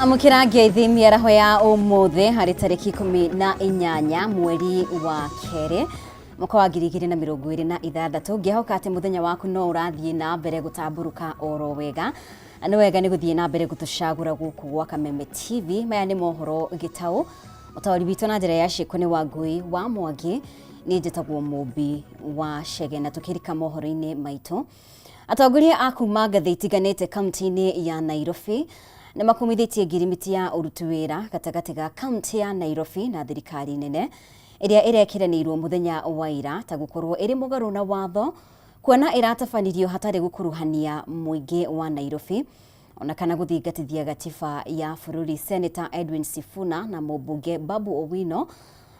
Amũkĩra ngeithi mĩaraho ya ũmũthĩ harĩ tarĩki 18 mweri wa kerĩ mwaka wa 2026. Ngĩhoka atĩ mũthenya waku no ũrathiĩ na mbere gũtambũrũka oro wega. Nĩ wega nĩ gũthiĩ na mbere gũtũcagũra gũkũ gwa Kameme TV. Maya nĩ mohoro gĩtaũ. Mũtaũri witũ na njĩra ya ciĩko nĩ Wangũi wa Mwangi. Niĩ njĩtagwo Mũmbi wa Chege na tũkĩrika mohoro-inĩ maitũ. Atongoria a kuma ngathĩ itiganĩte kaunti-inĩ ya Nairobi nĩ makumithĩtie ngirimiti ya ũruti wĩra gatagatĩ ga kaunti ya Nairobi na thirikari nene ĩrĩa ĩrekĩranĩirwo mũthenya wa ira ta gũkorwo ĩrĩ mũgarũ na watho kuona ĩratabanirio hatarĩ gũkuruhania mũingĩ wa Nairobi ona kana gũthingatithia gatiba ya bũrũri. Senator Edwin Sifuna na mũmbunge Babu Owino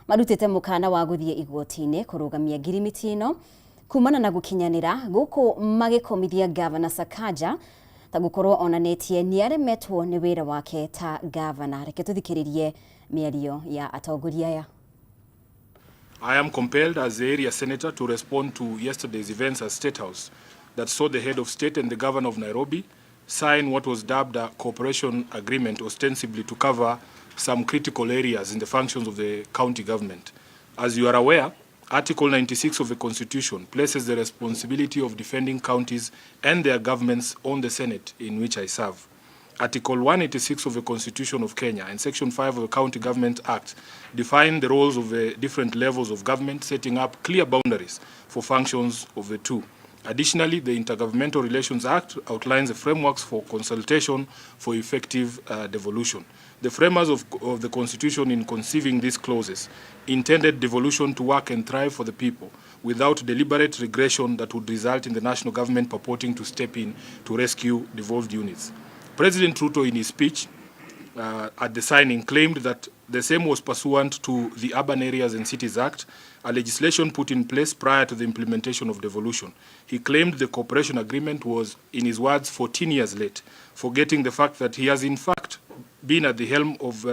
marutĩte mũkana wa gũthiĩ igoti-inĩ kũrũgamia ngirimiti ĩno kumana na gũkinyanĩra gũkũ magĩkomithia Gavana Sakaja ta gũkorwo onanĩtie nĩaremetwo nĩ wĩra wake ta gavana. Reke tũthikĩrĩrie mĩario ya atongoria aya. I am compelled as the area senator to respond to yesterday's events at State House that saw the head of state and the governor of Nairobi sign what was dubbed a cooperation agreement, ostensibly to cover some critical areas in the functions of the county government. As you are aware, Article 96 of the Constitution places the responsibility of defending counties and their governments on the Senate, in which I serve. Article 186 of the Constitution of Kenya and Section 5 of the County Government Act define the roles of the different levels of government, setting up clear boundaries for functions of the two. Additionally, the Intergovernmental Relations Act outlines the frameworks for consultation for effective devolution. The framers of the Constitution, in conceiving these clauses, intended devolution to work and thrive for the people without deliberate regression that would result in the national government purporting to step in to rescue devolved units. President Ruto, in his speech at the signing, claimed that the same was pursuant to the Urban Areas and Cities Act, a legislation put in place prior to the implementation of devolution. He claimed the cooperation agreement was, in his words, 14 years late, forgetting the fact that he has in fact been at the helm of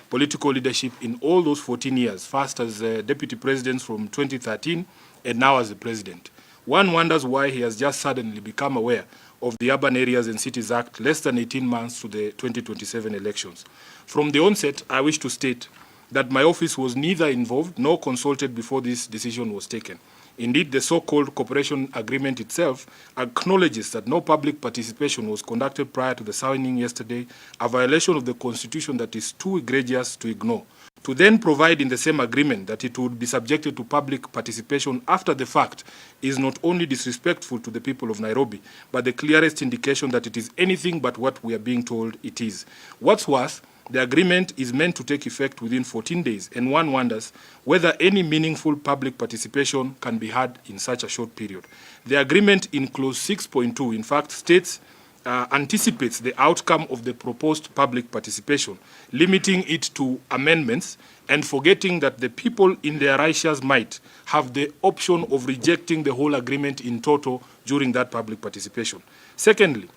political leadership in all those 14 years, first as deputy president from 2013 and now as the president. One wonders why he has just suddenly become aware of the Urban Areas and Cities Act less than 18 months to the 2027 elections. From the onset, I wish to state that my office was neither involved nor consulted before this decision was taken. Indeed, the so-called cooperation agreement itself acknowledges that no public participation was conducted prior to the signing yesterday, a violation of the Constitution that is too egregious to ignore. To then provide in the same agreement that it would be subjected to public participation after the fact is not only disrespectful to the people of Nairobi, but the clearest indication that it is anything but what we are being told it is. What's worse, the agreement is meant to take effect within 14 days, and one wonders whether any meaningful public participation can be had in such a short period. The agreement in clause 6.2, in fact, states anticipates the outcome of the proposed public participation, limiting it to amendments and forgetting that the people in their righteous might have the option of rejecting the whole agreement in toto during that public participation. Secondly,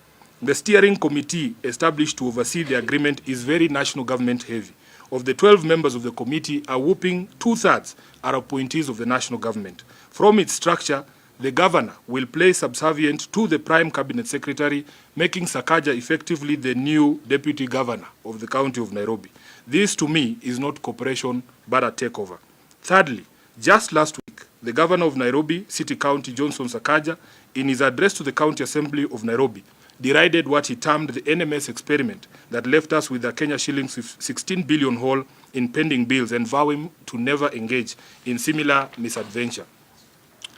the steering committee established to oversee the agreement is very national government heavy. Of the 12 members of the committee, a whopping 2/3 are appointees of the national government. From its structure, the governor will play subservient to the prime cabinet secretary, making Sakaja effectively the new deputy governor of the county of Nairobi. This, to me, is not cooperation, but a takeover. Thirdly, just last week, the governor of Nairobi City County, Johnson Sakaja, in his address to the County Assembly of Nairobi, derided what he termed the NMS experiment that left us with a Kenya shillings 16 billion hole in pending bills and vowing to never engage in similar misadventure.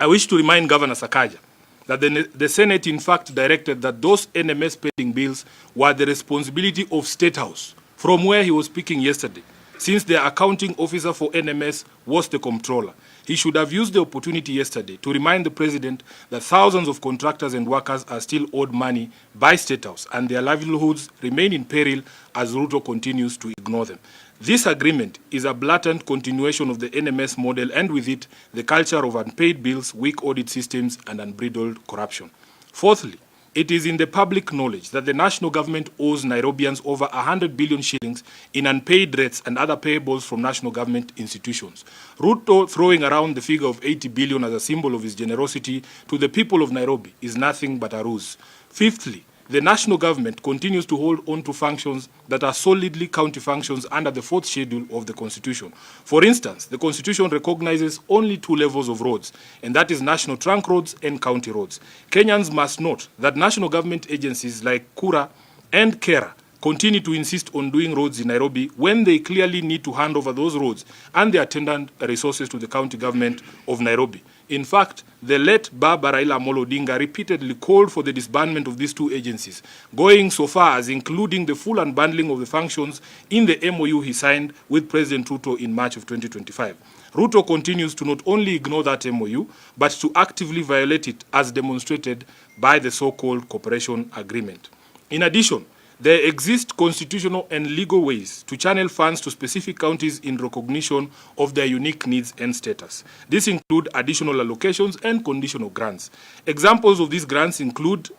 I wish to remind Governor Sakaja that the Senate in fact directed that those NMS pending bills were the responsibility of State House, from where he was speaking yesterday, since the accounting officer for NMS was the comptroller. He should have used the opportunity yesterday to remind the president that thousands of contractors and workers are still owed money by State House and their livelihoods remain in peril as Ruto continues to ignore them. This agreement is a blatant continuation of the NMS model and with it, the culture of unpaid bills, weak audit systems, and unbridled corruption. Fourthly, it is in the public knowledge that the national government owes Nairobians over 100 billion shillings in unpaid rates and other payables from national government institutions. Ruto throwing around the figure of 80 billion as a symbol of his generosity to the people of Nairobi is nothing but a ruse. Fifthly, the national government continues to hold on to functions that are solidly county functions under the fourth schedule of the Constitution. For instance, the Constitution recognizes only two levels of roads, and that is national trunk roads and county roads. Kenyans must note that national government agencies like KURA and KeRRA continue to insist on doing roads in Nairobi when they clearly need to hand over those roads and the attendant resources to the county government of Nairobi. In fact, the late Baba Raila Amolo Odinga repeatedly called for the disbandment of these two agencies, going so far as including the full unbundling of the functions in the MOU he signed with President Ruto in March of 2025. Ruto continues to not only ignore that MOU, but to actively violate it as demonstrated by the so-called cooperation agreement. In addition, there exist constitutional and legal ways to channel funds to specific counties in recognition of their unique needs and status. These include additional allocations and conditional grants. Examples of these grants include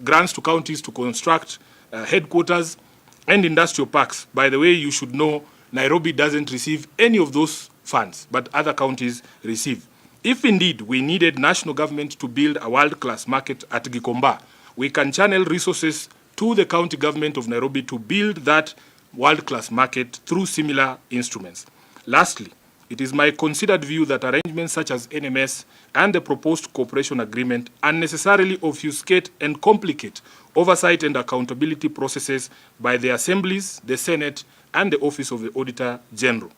grants to counties to construct headquarters and industrial parks. By the way, you should know Nairobi doesn't receive any of those funds, but other counties receive. If indeed we needed national government to build a world-class market at Gikomba, we can channel resources to the county government of Nairobi to build that world-class market through similar instruments. Lastly, it is my considered view that arrangements such as NMS and the proposed cooperation agreement unnecessarily obfuscate and complicate oversight and accountability processes by the assemblies, the Senate, and the Office of the Auditor General.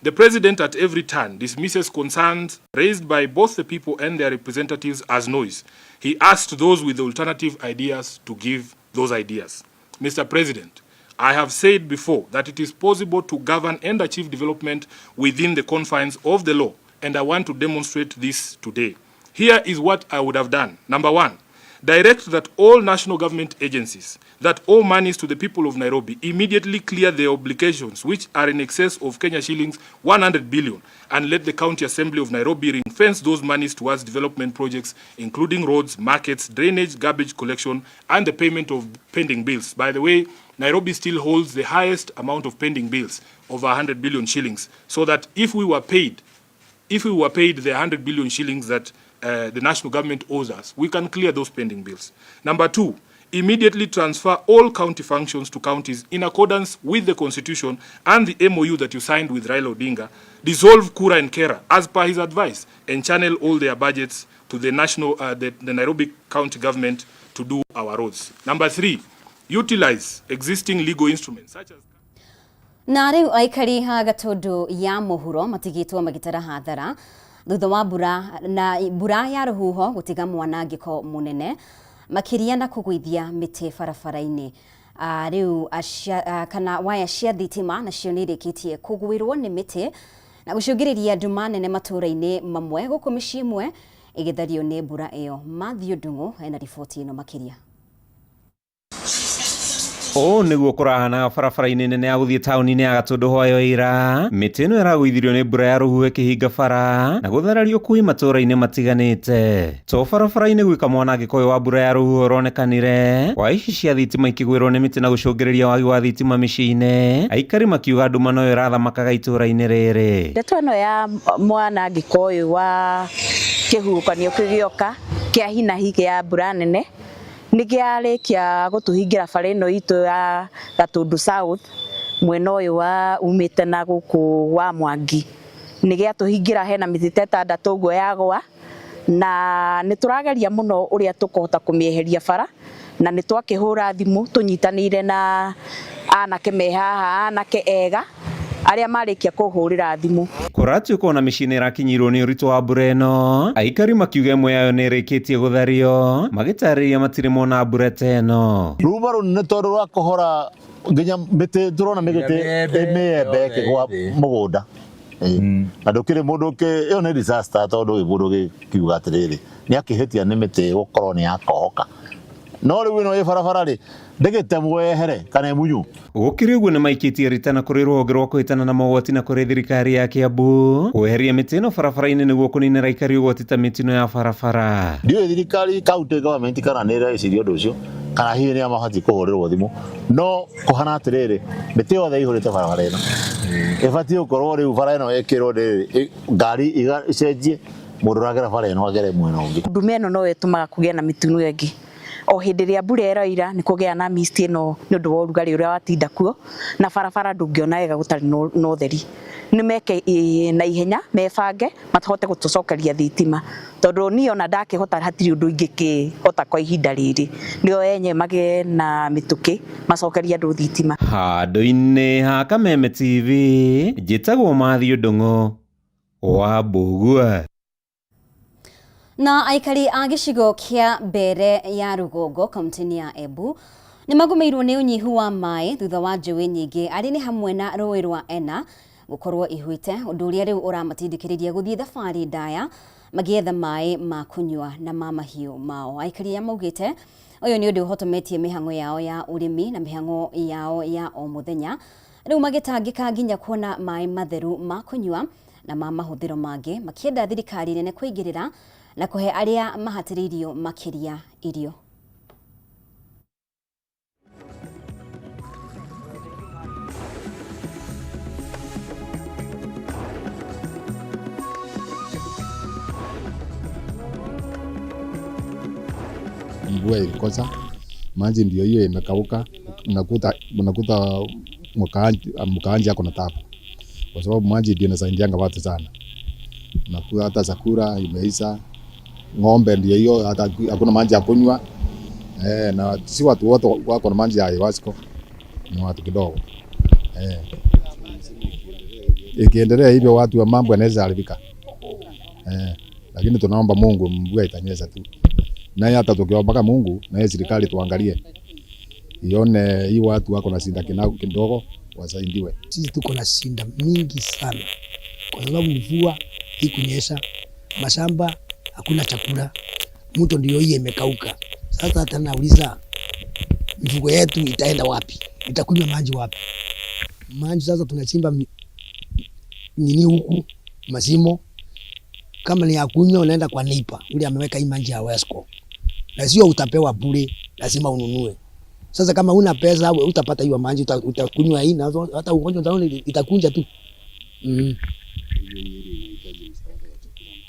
The President at every turn dismisses concerns raised by both the people and their representatives as noise. He asked those with alternative ideas to give those ideas. Mr. President, I have said before that it is possible to govern and achieve development within the confines of the law, and I want to demonstrate this today. Here is what I would have done. Number one, direct that all national government agencies that owe monies to the people of Nairobi immediately clear their obligations, which are in excess of Kenya shillings 100 billion, and let the County Assembly of Nairobi ring-fence those monies towards development projects, including roads, markets, drainage, garbage collection, and the payment of pending bills. By the way, Nairobi still holds the highest amount of pending bills, over 100 billion shillings, so that if we were paid the 100 billion shillings that the national government owes us, we can clear those pending bills. Number two, immediately transfer all county functions to counties in accordance with the Constitution and the MOU that you signed with Raila Odinga. Dissolve KURA and KeRRA as per his advice and channel all their budgets to the Nairobi County government to do our roads. Number three, utilize existing legal instruments such as Na rĩu aikari ha Gatũndũ ya mũhuro matigĩtwo magĩtara hathara thutha wa mbura na mbura ya rũhuho gũtiga mwanangĩko mũnene makĩria na kũgũithia mĩtĩ barabara-inĩ. Rĩu kana waya cia thitima nacio nĩ irĩkĩtie kũgwĩrwo nĩ mĩtĩ na gũcũngĩrĩria nduma nene matũũra-inĩ mamwe gũkũ mĩciĩ ĩmwe ĩgĩthario nĩ mbura ĩyo. Matthew Ndung'u ena riboti ĩno makĩria. Ũũ nĩguo kũrahanaga barabara-inĩ nene ya gũthiĩ taũni-inĩ ya Gatũndũ hwayo ira. Mĩtĩ ĩno ĩragũithirio nĩ mbura ya rũhuho ĩkĩhinga bara na gũtharario kwĩ matũũra-inĩ matiganĩte. To barabara-inĩ gwika mwanangĩko ũyũ wa mbura ya rũhuho ũronekanire, waya ici cia thitima ikĩgwĩrwo nĩ mĩtĩ na gũcũngĩrĩria wagi wa thitima mĩciĩ-inĩ. Aikari makiuga nduma noyo ĩrathamakaga itũũra-inĩ rĩrĩ. Ndeto ĩno ya mwanangĩko ũyũ wa kĩhuhũkanio kĩu gĩoka kĩa hi na hi kĩa mbura nene nĩ kĩarĩkia gũtũhingĩra bara ĩno itũ ya Gatũndũ South mwena ũyũ wa umĩte na gũkũ wa Mwangi. Nĩ gĩatũhingĩra, hena mĩtĩ ta ĩtandatũ ũguo yagwa, na nĩ tũrageria mũno ũrĩa tũkũhota kũmĩeheria bara, na nĩ twakĩhũra thimũ tũnyitanĩire na anake me haha, anake ega arĩa marĩkia kũhũrĩra thimũ. Kũratuĩka ona mĩciĩ nĩ ĩrakinyĩirwo nĩ ũritũ wa mbura ĩno, aikari makiuga ĩmwe yayo nĩ ĩrĩkĩtie gũthario, magĩtarĩria matirĩ mona mbura ta ĩno. Ruma rũnene tondũ rwa kũhora nginya mĩtĩ, tũrona mĩgĩtĩ mĩembe ĩkĩgwa mũgũnda. Na ndũkĩrĩ mũndũ ĩyo nĩ disaster, tondũ mũndũ gĩkiuga atĩrĩrĩ, nĩ akĩhĩtia nĩ mĩtĩ gũkorwo nĩ yakohoka, no rĩu ĩno ĩ barabara rĩ, ndĩgĩtemwo yehere kana ĩmunywo. Gũkĩrĩ ũguo nĩ maikĩtie ritana kũrĩ rũhonge rwa kũhĩtana na mogwati na kũrĩ thirikari ya Kiambu kweheria mĩtĩ ĩno barabara-inĩ nĩguo kũninĩra aikari ũgwati ta mĩtino ya barabara. Ndiũĩ thirikari, county government, kana nĩ ĩreciria ũndũ ũcio, kana hihi nĩ mabatiĩ kũhũrĩrwo thimũ, no kũhana atĩrĩrĩ, mĩtĩ yothe ĩihũrĩte barabara ĩno ĩbatiĩ gũkorwo rĩu bara ĩno ĩkĩrwo rĩrĩ, ngari icenjie, mũndũ ũragera bara ĩno agere mwena ũngĩ. Nduma ĩno no ĩtũmaga kũgĩe na mĩtino ĩngĩ. O hĩndĩ ĩrĩa mbura ĩroira nĩ kũgĩa na mist ĩno nĩ ũndũ wa ũrugarĩ ũrĩa watinda kuo, na barabara ndũngĩona wega gũtarĩ na ũtheri. Nĩ meke na ihenya mebange mahote gũtũcokeria thitima, tondũ niĩ ona ndakĩhota hatirĩ ũndũ ingĩkĩhota kwa ihinda rĩrĩ. Nĩo enye magĩe na mĩtũkĩ macokerie andũ thitima. Handũ-inĩ ha Kameme TV, njĩtagwo Matthew Ndung'u wa Mbũgua. Na aikari a gĩcigo kĩa Mbere ya Rũgongo kaunti-inĩ ya Embu nĩ magũmĩirwo nĩ ũnyihu wa maĩ thutha wa njũĩ nyingĩ arĩ nĩ hamwe na rũĩ rwa Ena gũkorwo ihuite, ũndũ ũrĩa rĩu ũramatindĩkĩrĩria gũthiĩ thabarĩ ndaya magĩetha maĩ ma kũnyua na ma mahiũ mao. Aikari aya maugĩte ũyũ nĩ ũndũ ũhotometie mĩhang'o yao ya ũrĩmi na mĩhang'o yao ya o mũthenya, rĩu magĩtangĩka nginya kuona maĩ matheru ma kũnyua na ma mahũthĩro mangĩ, makĩenda thirikari nene kũingĩrĩra na kũhe arĩa mahatĩrĩirio makĩria irio. Mvua ilikosa, maji ndio hiyo imekauka, unakuta mkaanji ako na tabu, kwa sababu maji ndio inasaidianga watu sana. Unakuta hata chakula imeisha, ng'ombe ndio hiyo, hata hakuna maji ya kunywa. Na si watu wote wako na maji ya Ewasco, ni watu kidogo. Ikiendelea hivyo watu wa mambo yanaweza haribika. Lakini tunaomba Mungu mvua itanyesha tu. Na hata tukiomba Mungu na serikali tuangalie, ione hii watu wako na shida kidogo wasaidiwe. Sisi tuko na shida mingi sana kwa sababu mvua ikunyesha, mashamba hakuna chakula, mto ndio hii imekauka. Sasa hata nauliza mifugo yetu itaenda wapi? Itakunywa maji wapi? Maji sasa tunachimba nini huku masimo, kama ni ya kunywa unaenda kwa neighbor ule ameweka hii maji ya Wesco, na sio utapewa bure, lazima ununue. Sasa kama una pesa utapata hiyo maji, utakunywa hii na hata ugonjwa utaona itakunja tu.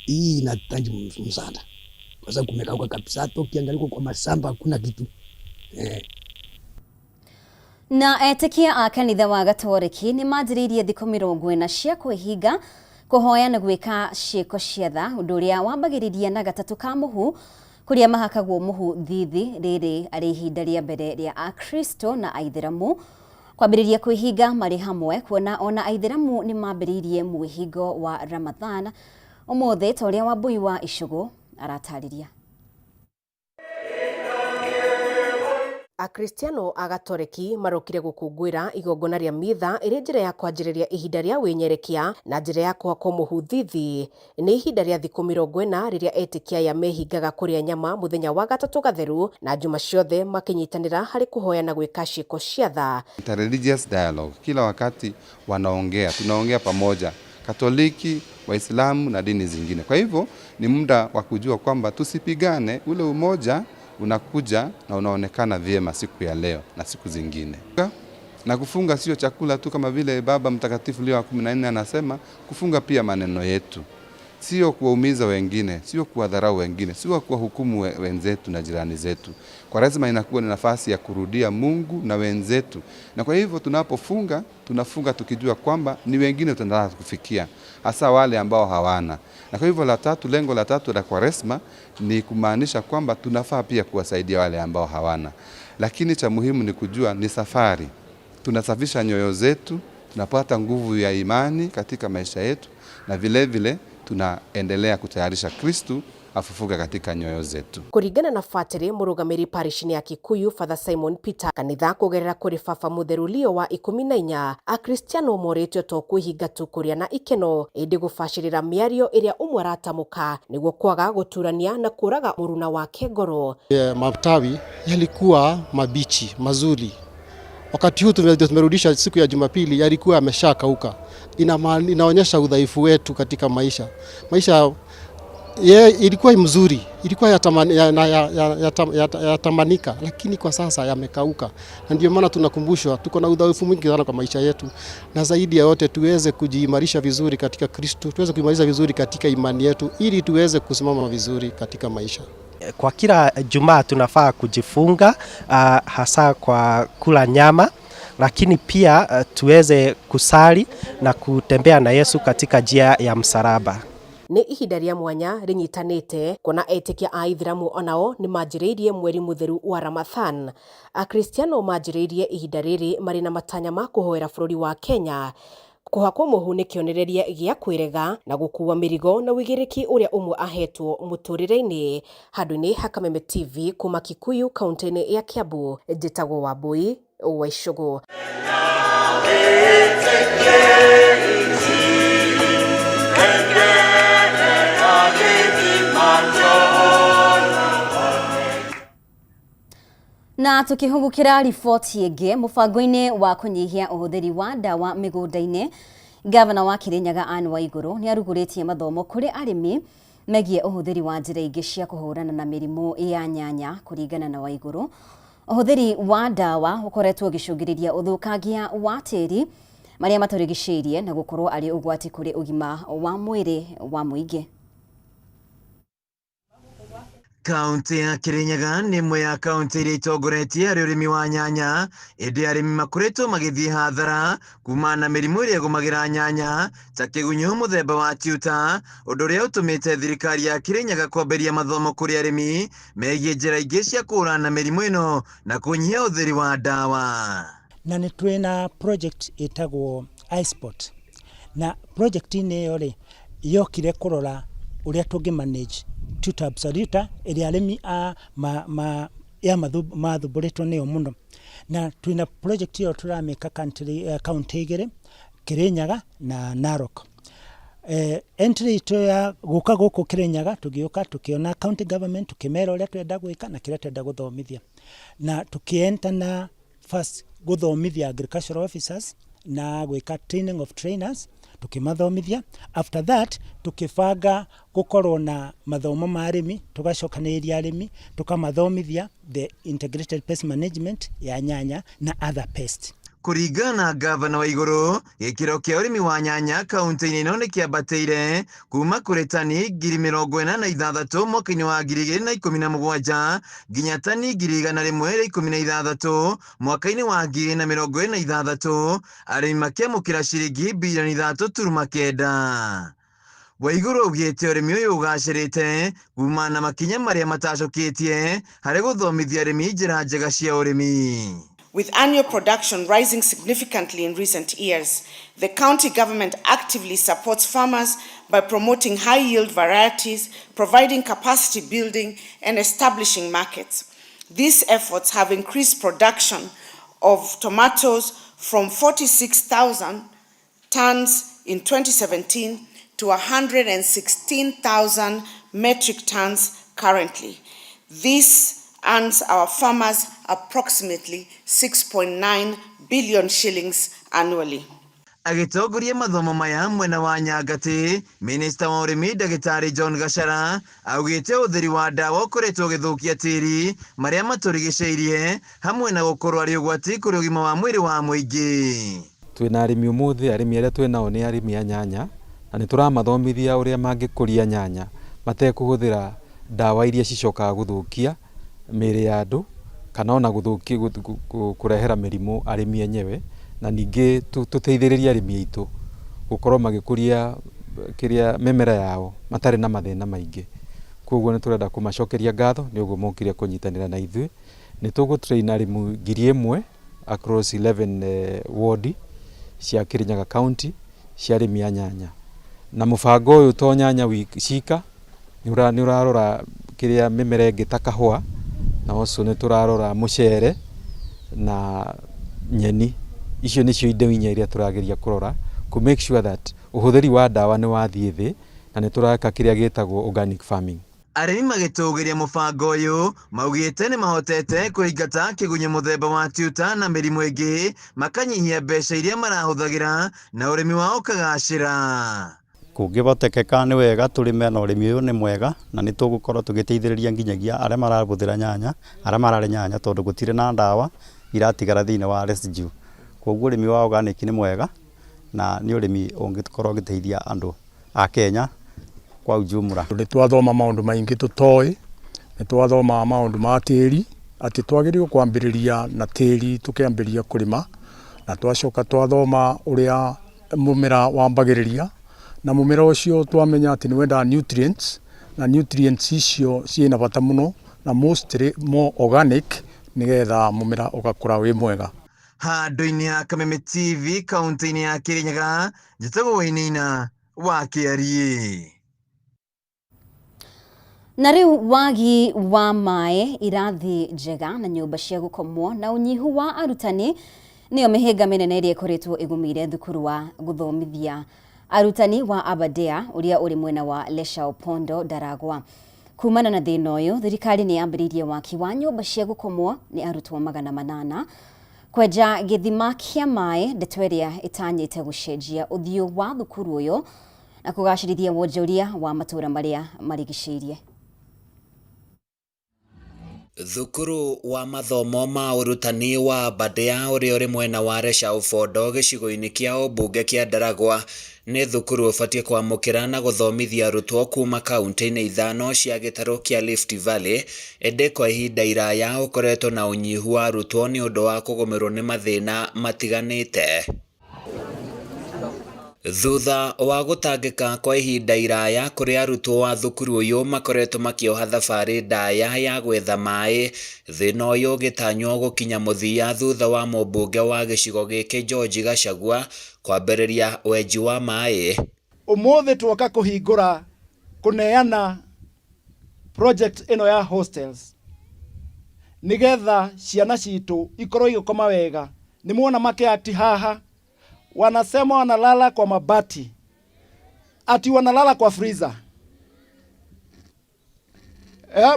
Hii inahitaji msaada kwa sababu kumekauka kabisa, hata ukiangalia kwa mashamba hakuna kitu. Na etĩkia a kanitha wa Gatoreki nĩ manjĩrĩirie thikũ 40 cia kwĩhinga kũhoya na gwĩka ciĩko cia tha, ũndũ ũrĩa wambagĩrĩria na gatatũ ka mũhu kũrĩa mahakagwo mũhu thithi. Rĩrĩ arĩ ihinda rĩa mbere rĩa Akristo na Aithĩramu kwambĩrĩria kwĩhinga marĩ hamwe, kuona ona Aithĩramu nĩ mambĩrĩirie mwĩhingo wa Ramadhan ũmũthĩ, ta ũrĩa Wambui wa Icũgũ aratarĩria. Akristiano a Gatoreki marokire gũkũngũĩra igongona rĩa mitha ĩrĩ njĩra ya kwanjĩrĩria ihinda rĩa wĩnyerekia na njĩra ya kũhakwo mũhu thithi. Nĩ ihinda rĩa thikũ 40 rĩrĩa etĩkia aya mehingaga kũrĩa nyama mũthenya wa gatatũ gatheru na njuma ciothe makĩnyitanĩra harĩ kũhoya na gwĩka ciĩko cia tha. Interreligious dialogue, kila wakati wanaongea, tunaongea pamoja, Katoliki, Waislamu na dini zingine. Kwa hivyo ni muda wa kujua kwamba tusipigane, ule umoja unakuja na unaonekana vyema siku ya leo na siku zingine. Na kufunga sio chakula tu, kama vile Baba Mtakatifu Leo wa 14 anasema, kufunga pia maneno yetu, sio kuwaumiza wengine, sio kuwadharau wengine, sio kuwahukumu wenzetu na jirani zetu. Kwaresma inakuwa ni nafasi ya kurudia Mungu na wenzetu, na kwa hivyo tunapofunga, tunafunga tukijua kwamba ni wengine tunataka kufikia, hasa wale ambao hawana. Na kwa hivyo lengo la tatu la Kwaresma ni kumaanisha kwamba tunafaa pia kuwasaidia wale ambao hawana. Lakini cha muhimu ni kujua ni safari. Tunasafisha nyoyo zetu, tunapata nguvu ya imani katika maisha yetu, na vile vile tunaendelea kutayarisha Kristu afufuka katika nyoyo zetu. Kuringana na Fatiri murugamiri parish-inĩ ya Kikuyu Father Simon Peter kanitha kugerera kuri Baba Mutheru Leo wa 14 Akristiano moritio to kwihinga tu kuria na ikeno indi gubacirira miario iria umwe aratamuka niguo kwaga guturania na kuraga muruna wake ngoro. Matawi yalikuwa mabichi mazuri. Wakati huu tumerudisha siku ya Jumapili yalikuwa yameshakauka. Inaonyesha udhaifu wetu katika maisha. Maisha ilikuwa mzuri, ilikuwa yatamanika, lakini kwa sasa yamekauka. Na ndio maana tunakumbushwa tuko na udhaifu mwingi sana kwa maisha yetu, na zaidi ya yote tuweze kujiimarisha vizuri katika Kristo, tuweze kuimarisha vizuri katika imani yetu ili tuweze kusimama vizuri katika maisha. Kwa kila Jumaa tunafaa kujifunga hasa kwa kula nyama, lakini pia tuweze kusali na kutembea na Yesu katika njia ya msalaba. Nĩ ihinda rĩa mwanya rĩnyitanĩte kuona etĩkia a ithĩramu onao nĩ manjĩrĩirie mweri mũtheru wa Ramadhan. Akristiano manjĩrĩirie ihinda rĩrĩ marĩ na matanya ma kũhoera bũrũri wa Kenya. Kũhakwo mũhu nĩ kĩonereria gĩa kwĩrega na gũkua mĩrigo na ũigĩrĩki ũrĩa ũmwe ahetwo mũtũrĩre-inĩ. Handũ-inĩ ha Kameme TV kuma Kikuyu kaunti-inĩ ya Kiambu, njĩtagwo Wambui wa Icũgũ. Na tukihugukira riboti ĩngĩ mũbango-inĩ wa kũnyihia ũhũthĩri wa ndawa mĩgũnda-inĩ, gavana wa Kirinyaga Anne Waiguru nĩ arugũrĩtie mathomo kũrĩ arĩmi megiĩ ũhũthĩri wa njĩra ingĩ cia kũhũrana na mĩrimũ ya nyanya. Kũringana na Waiguru, ũhũthĩri wa ndawa ũkoretwo ũgĩcũngĩrĩria ũthũkangia wa tĩri marĩa matũrigicĩirie na gũkorwo arĩ ũgwati kũrĩ ũgima wa mwĩrĩ wa mũingĩ. Kaunti ya Kirinyaga nĩ ĩmwe ya kaunti iria itongoretie harĩ ũrĩmi wa nyanya, ĩndĩ arĩmi makoretwo magĩthiĩ hathara kumana na mĩrimũ ĩrĩa ĩgũmagĩra nyanya ta kĩgunyũ mũthemba wa tuta, ũndũ ũrĩa ũtũmĩte thirikari ya Kirinyaga kwambĩrĩria mathomo kũrĩ arĩmi megiĩ njĩra ingĩ cia kũhũrana na mĩrimũ ĩno na kũnyihia ũhũthĩri wa ndawa. Na nĩ twĩ na project ĩtagwo iSpot, na project-inĩ ĩyo rĩ, yokire kũrora ũrĩa tũngĩ manage tuta absoluta ĩrĩa arĩmi a ma, ma, ya mathumbũrĩtwo nĩyo mũno. Na twĩna project ĩyo tũramĩka kaunti igĩrĩ, Kirinyaga na Narok. Entry itũ ya gũka gũkũ Kirinyaga, tũgĩũka tũkĩona county government, tũkĩmera ũrĩa twenda gwĩka na kĩrĩa twenda gũthomithia, na tũkĩenta na first gũthomithia agricultural officers na gwĩka training of trainers, tũkĩmathomithia. After that tũkĩbanga gũkorwo na mathomo ma arĩmi, tũgacokanĩrĩria arĩmi, tũkamathomithia the integrated pest management ya nyanya na other pest. Kũringana na gavana wa igũrũ, gĩkĩro kĩa ũrĩmi wa nyanya kaunti-inĩ ĩno nĩ kĩambatĩire kuma kũrĩ tani 46,000 mwaka-inĩ wa 2017 nginya tani 116,000 mwaka-inĩ wa 2026, arĩmi makĩamũkĩra ciringi bilioni 3.9. Waiguru augĩte ũrĩmi ũyũ ũgacĩrĩte kumana na makinya marĩa matacũkĩtie harĩ gũthomithia arĩmi njĩra njega cia ũrĩmi. With annual production rising significantly in recent years, the county government actively supports farmers by promoting high-yield varieties, providing capacity building, and establishing markets. These efforts have increased production of tomatoes from 46,000 tons in 2017 to 116,000 metric tons currently. This earns our farmers approximately 6.9 billion shillings annually. Agĩtongoria mathomo maya mwena wa Nyangati, minista wa ũrĩmi ndagĩtarĩ John Gachara augĩte ũhũthĩri wa ndawa ũkoretwo ũgĩthũkia tĩri marĩa matũrigicĩirie hamwe na gũkorwo arĩ ũgwati kũrĩ ũgima wa mwĩrĩ wa mũingĩ. Twĩna arĩmi ũmũthĩ, arĩmi arĩa twĩnao nĩ arĩmi a nyanya, na nĩ tũramathomithia ũrĩa mangĩkũria nyanya matekũhũthĩra ndawa iria cicokaga gũthũkia mĩĩrĩ ya andũ kana ona gũthũkia kũrehera mĩrimũ arĩmi enyewe, na ningĩ tũteithĩrĩrie arĩmi aitũ gũkorwo magĩkũria kĩrĩa mĩmera yao matarĩ na mathĩna maingĩ. Koguo nĩ tũrenda kũmacokeria ngatho nĩ ũguo mokire kũnyitanĩra na ithuĩ. Nĩ tũgũ train arĩmi 1,000 across 11 ward cia Kirinyaga County cia arĩmi a nyanya, na mũbango ũyũ to nyanya cika, nĩ ũrarora kĩrĩa mĩmera ĩngĩ ta kahũa, na also nĩ tũrarora mũcere na nyeni. Icio nĩcio indo inya iria tũrageria kũrora kũ make sure that ũhũthĩri wa ndawa nĩ wathiĩ thĩ, na nĩ tũreka kĩrĩa gĩtagwo organic farming. Arĩmi magĩtũgĩria mũbango ũyũ maugĩte nĩ mahotete kũingata kĩgunyũ mũthemba wa tuta na mĩrimũ ĩngĩ, makanyihia mbeca iria marahũthagĩra na ũrĩmi wao ũkagacĩra. Kũngĩhotekeka nĩ wega tũrĩme, na ũrĩmi ũyũ nĩ mwega, na nĩ tũgũkorwo tũgĩteithĩrĩria nginyagia arĩa marahũthĩra nyanya, arĩa mararĩ nyanya, tondũ gũtirĩ na ndawa iratigara thĩinĩ wa residue. Koguo ũrĩmi wa organic nĩ mwega na nĩ ũrĩmi ũngĩkorwo ũgĩteithia andũ a Kenya kwa ujumla. Nĩ twathoma maũndũ maingĩ tũtoĩ Nĩ twathomaga maũndũ ma tĩri, atĩ twagĩrĩirwo kwambĩrĩria na tĩri tũkĩambĩrĩria kũrĩma, na twacoka twathoma ũrĩa mũmera wambagĩrĩria, na mũmera ũcio twamenya atĩ nĩ wendaga nutrients, na nutrients icio ciĩna bata mũno, na mostly more organic, nĩgetha mũmera ũgakũra wĩ mwega. Handũ-inĩ ha Kameme TV kaunti-inĩ ya Kirinyaga, njĩtagwo Wainaina wa Kĩariĩ. Na rĩu wagi wa maĩ, irathi njega na nyũmba cia gũkomwo na ũnyihu wa arutani nĩyo mĩhĩnga mĩnene ĩrĩa ĩkoretwo ĩgũmĩire thukuru wa gũthomithia arutani wa Aberdare ũrĩa ũrĩ mwena wa Leshaopondo Ndaragwa. Kumana na thĩna ũyũ, thirikari nĩ yambĩrĩirie waki wa nyũmba cia gũkomwo nĩ arutwo 800 kwenja gĩthima kĩa maĩ, ndeto ĩrĩa ĩtanyĩte gũcenjia ũthiũ wa thukuru ũyũ na kũgacĩrithia wonjoria wa matũũra marĩa marigicĩirie. Thukuru wa mathomo ma ũrutani wa Aberdare ũrĩa ũrĩ mwena wa Resha-Ufondo gĩcigo-inĩ kĩa ũmbunge kĩa Ndaragwa nĩ thukuru ũbatiĩ kwamũkĩra na gũthomithia arutwo kuma kaunti-inĩ ithano cia gĩtarũ kĩa Rift Valley ĩndĩ kwa ihinda iraya ũkoretwo na ũnyihu wa arutwo nĩ ũndũ wa kũgũmĩrwo nĩ mathĩna matiganĩte. Thutha wa gũtangĩka kwa ihinda iraya kũrĩa arutwo a thukuru ũyũ makoretwo makĩoha thabarĩ ndaya ya gwetha maĩ, thĩna ũyũ ũgĩtanywo gũkinya mũthia thutha wa mũmbunge wa gĩcigo gĩkĩ George Gachagua kwambĩrĩria wenji wa maĩ. Ũmũthĩ tuoka kũhingũra kũneana project ĩno ya hostels nĩgetha ciana citũ ikorwo igĩkoma wega. Nĩ muona makĩakti haha wanasema wanalala kwa mabati, ati wanalala kwa freezer.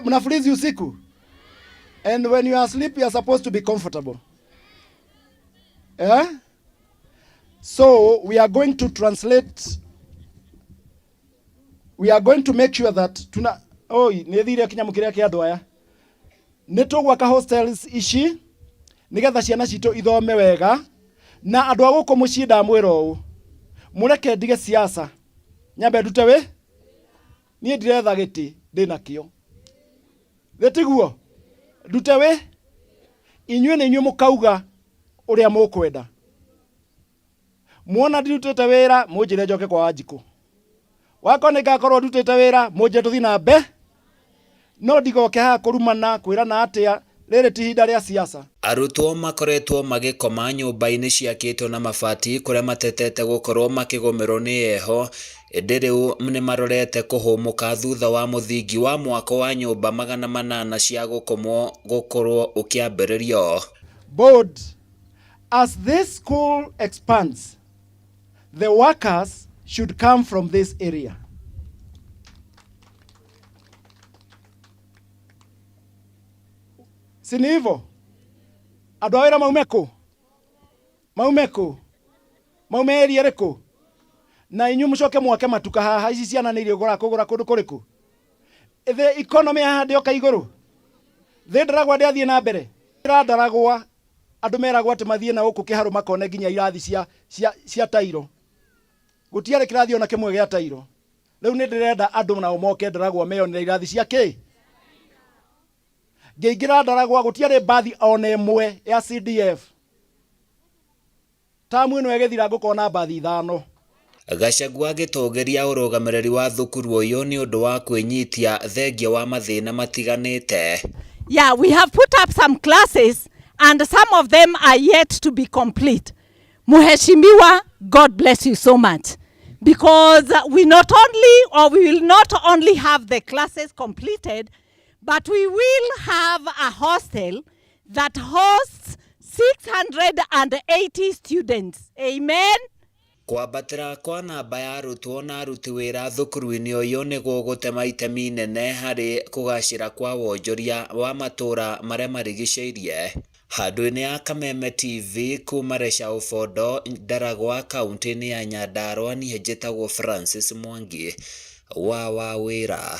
Mna freeze usiku, and when you are asleep you are supposed to be comfortable. So we are going to translate, we are going to make sure that tuna oi nĩ thire kinyamu kĩrĩa kĩa andũ aya nĩ tũgwaka hostels ici nĩgetha ciana citũ ithome wega na andũ a gũkũ mũciĩ ndamwĩra ũũ mũreke ndige siasa nyambe ndute wĩ niĩ ndiretha gĩtĩ ndĩnakĩo gĩtiguo ndute wĩ inyuĩ nĩ inyuĩ mũkauga ũrĩa mũkwenda muona ndirutĩte wĩra mũnjĩre njoke kwa Wanjikũ wako nĩ ngakorwo ndutĩte wĩra mũnjĩre tũthiĩ na mbe no ndigoke haha kũrumana kwĩrana atĩa rĩrĩ ti ihinda rĩa siasa. Arutwo makoretwo magĩkoma nyũmba-inĩ ciakĩtwo na mabati kũrĩa matetete gũkorwo makĩgũmĩrwo nĩ heho ĩndĩ rĩu nĩ marorete kũhũmũka thutha wa mũthingi wa mwako wa nyũmba 800 cia gũkomwo gũkorwo ũkĩambĩrĩrio. Board, as this school expands, the workers should come from this area. Si ni hivyo? Andũ a wĩra maume kũ? Maume kũ? Maume area ĩrĩkũ? Na inyuĩ mũcoke mwake matuka haha, ici ciana nĩ irĩgũra kũgũra kũndũ kũrĩkũ? The economy haha ndĩoka igũrũ. Thĩ Ndaragwa ndĩathiĩ na mbere. Ndaragwa andũ meragwo atĩ mathiĩ na gũkũ kĩharũ makone nginya irathi cia tairo. Gũtiarĩ kĩrathi ona kĩmwe gĩa tairo. Rĩu nĩ ndĩrenda andũ nao moke Ndaragwa meyonere irathi cia kĩ? Ngĩingĩra Ndaragwa gũtiarĩ mbathi ona ĩmwe ya CDF. Tamu ĩno ĩgĩthira ngũkorwo na mbathi 5. Gachagua agĩtũgĩria ũrũgamĩrĩri wa thukuru ũyũ nĩ ũndũ wa kwĩnyitia thengia wa mathĩna matiganĩte. Yeah, we have put up some classes and some of them are yet to be complete. Mheshimiwa, God bless you so much. Because we not only, or we will not only have the classes completed, but we will have a hostel that hosts 680 students. Amen. Kwambatĩra kwa namba ya arutwo na aruti wĩra thukuru-inĩ ũyũ nĩ gũgũtema itemi inene harĩ kũgacĩra kwa wonjoria wa matũũra marĩa marigicĩirie. Handũ-inĩ ya Kameme TV kuma Resha-Ufondo, Ndaragwa, kaunti-inĩ ya Nyandarua, niĩ njĩtagwo Francis Mwangi wa Wawĩra.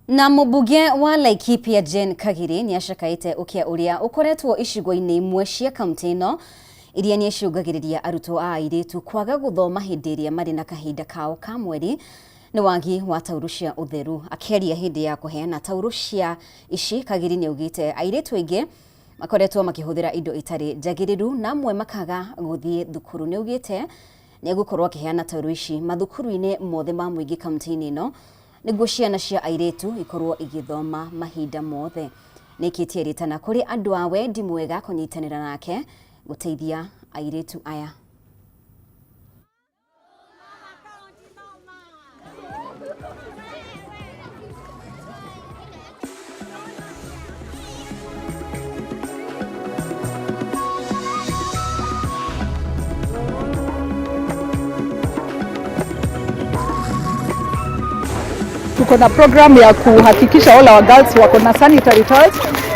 Na mũmbunge wa Laikipia Jane Kagiri nĩ acakaĩte ũkĩa ũrĩa ũkoretwo icigo-inĩ imwe cia kaunti ĩno iria nĩ icũngagĩrĩria arutwo a airĩtu kwaga gũthoma hĩndĩ ĩrĩa marĩ na kahinda kao ka mweri Nĩ wagi wa taurũ cia ũtheru. Akĩaria hĩndĩ ya kũheana taurũ cia ici, Kagiri nĩ augĩte airĩtu aingĩ makoretwo makĩhũthĩra indo itarĩ njagĩrĩru na amwe makaga gũthiĩ thukuru. Nĩ augĩte nĩ egũkorwo akĩheana taurũ ici mathukuru-inĩ mothe ma mũingĩ kaunti-inĩ ĩno nĩguo ciana cia airĩtu ikorwo igĩthoma mahinda mothe. Nĩkĩtie rĩtana kũrĩ andũ a wendi mwega kũnyitanĩra nake gũteithia airĩtu aya. Tuko na program ya kuhakikisha all our girls wako na sanitary towels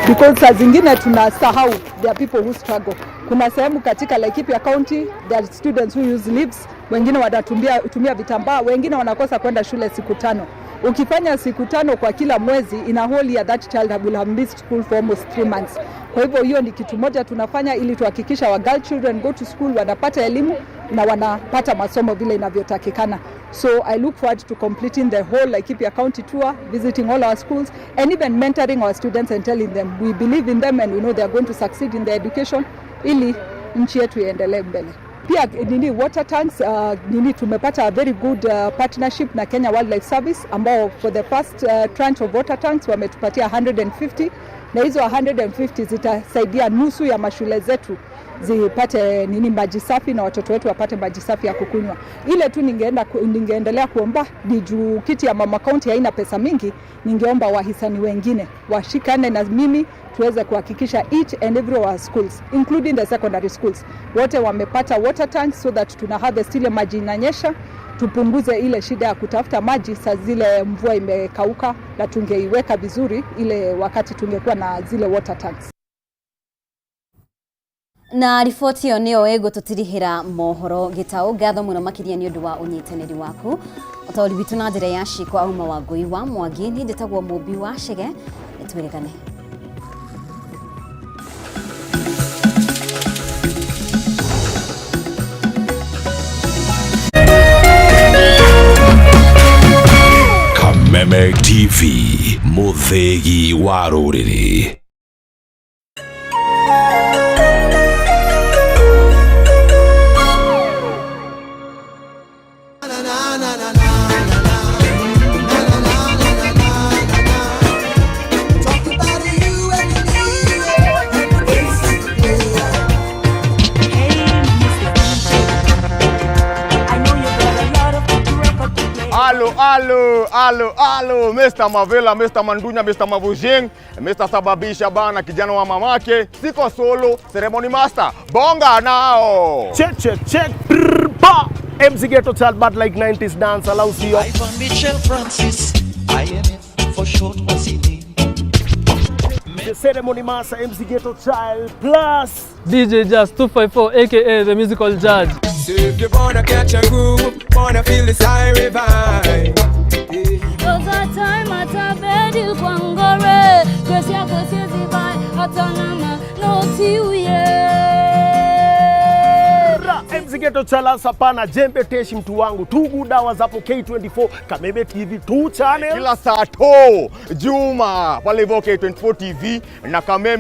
because saa zingine tunasahau there are people who struggle. Kuna sehemu katika Laikipia County there are students who use leaves, wengine wanatumia tumia vitambaa, wengine wanakosa kwenda shule siku 5. Ukifanya siku 5 kwa kila mwezi, in a whole year that child will have missed school for almost 3 months. Kwa hivyo hiyo ni kitu moja tunafanya ili tuhakikisha our girl children go to school, wanapata elimu na wanapata masomo vile inavyotakikana. So I look forward to completing the whole Laikipia County tour, visiting all our schools and even mentoring our students and telling them we believe in them and we know they are going to succeed in their education ili nchi yetu iendelee mbele. Pia nini water tanks, nini tumepata a very good partnership na Kenya Wildlife Service ambao for the first tranche of water tanks wametupatia 150 na hizo 150 zitasaidia nusu ya mashule zetu zipate nini maji safi na watoto wetu wapate maji safi ya kukunywa. Ile tu ningeendelea kuomba ni juu kiti ya mama county haina pesa mingi, ningeomba wahisani wengine washikane na mimi tuweze kuhakikisha each and every of our schools including the secondary schools wote wamepata water tanks so that tuna harvest ile maji inanyesha, tupunguze ile shida ya kutafuta maji saa zile mvua imekauka, na tungeiweka vizuri ile wakati tungekuwa na zile water tanks. Na riboti ĩyo nĩyo ĩgũtũtirihĩra mohoro gĩtaũ. Ngatho mũno makĩria nĩ ũndũ wa ũnyitanĩri waku. Ũtaũri witũ na njĩra ya ciko auma wa Ngũi wa Mwangi. Niĩ njĩtagwo Mũmbi wa Chege, nĩtwĩrĩgane. Kameme TV, mũthĩgi wa rũrĩrĩ. Alo, alo, alo, alo, Mr. Mavela, Mr. Mandunya, Mr. Mavujing, Mr. Sababisha bana, kijana wa mamake, siko solo, ceremony master, bonga nao. Check, check, check, brr, ba. MC Ghetto Child, bad like 90s dance, allows you. Ivan Mitchell Francis, IMF for short was he name. The ceremony master, MC Ghetto Child, plus DJ Jazz 254, aka the musical judge. So if you wanna catch a groove, wanna feel the siren vibe. Cause a time at a bed il kwangore, kwesi akwesi zibai, atanama, no tiuye. MC Ghetto Child sapana jembe teshi mtu wangu tugu dawa zapo K24 Kameme TV 2 channel kila saa to Juma pale hivyo K24 TV na Kameme